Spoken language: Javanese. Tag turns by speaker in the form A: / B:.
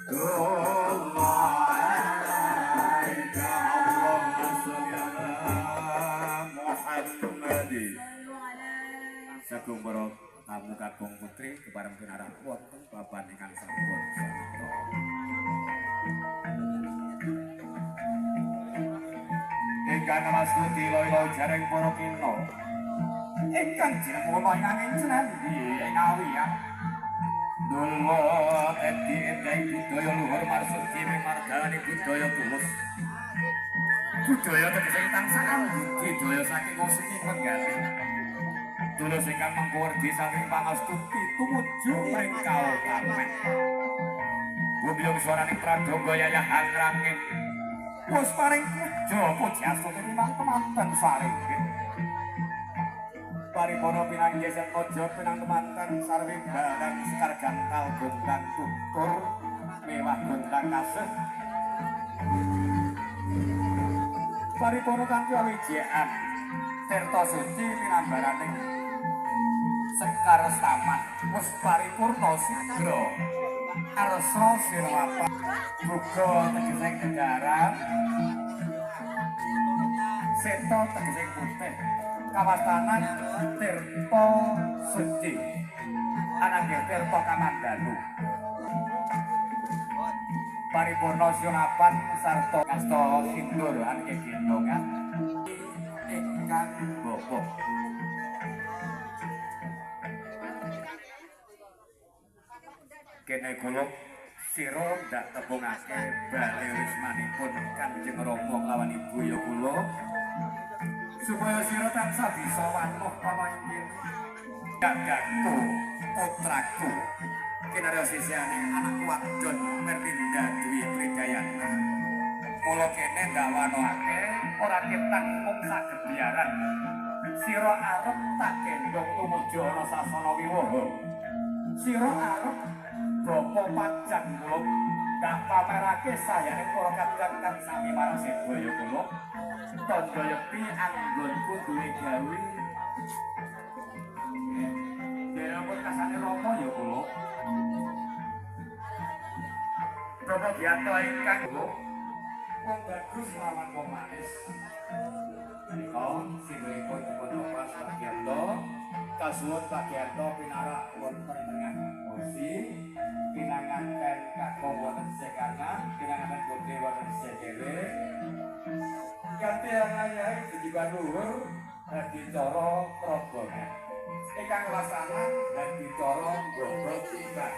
A: Alaika Allahumma sholli ala Muhammad. Sagung para tamu kakung putri kepareng pinarak wonten papan ingkang sampun samikta. Ingkang mastuti loyo jareng para kina. Ingkang jinemono ing angin cenandi ing awiyah. Dulma edi endang budaya luhur marsudi mardani budaya tulus. Budaya tegese tansah budi daya saking wong sing menggali. Tulus ingkang mangkuwerdi saking pangastuti tumuju mring kautamen. Gumyung swaraning pradonga yayah angrangin. Wis paring puja puji astuti minang temanten saringge. Paripurna pinanggih sentoja pinang temanten sarwi barang sekar gantal gondang tutur mewah gondang kasih. Paripurna kanthi wijian tirta suci pinambaraning sekar staman wis paripurna sigra arsa sirwapa buga tegese kedaran seta tegese putih kawastanan tirta suci ananging tirta kamandalu paripurna silapan sarta kasta sindur anake gendongan ingkang bapa. Kene kula sira ndak tepungake bale wismanipun Kanjeng Rama kelawan Ibu ya kula supaya sira tansah bisa wanuh ana ing kene. Kakangku, putraku, kinarya sisihane anakku wadon Merlinda Dwi Tridayana. Mula kene ndak wanoake ora ketang mung sagebiaran. Sira arep tak gendhong tumuju ana sasana wiwaha. Sira arep bapa pajang kula tak pamerake sayane para kadang kang sami marang sedaya kula. Tandha yekti anggonku duwe gawe. Dene kasane Rama ya kula. Rama Giyanto ingkang wong bagus lawan wong manis. Menika singgihipun dipun lepas Pak Giyanto. Kasuwun Pak Giyanto pinarak wonten tengah kursi, pinanganten kakung wonten sekanan, pinanganten putri wonten sekere. Kanthi angayahi tujuan luhur adicara probongan. Ingkang laksana adicara nggogo tiban.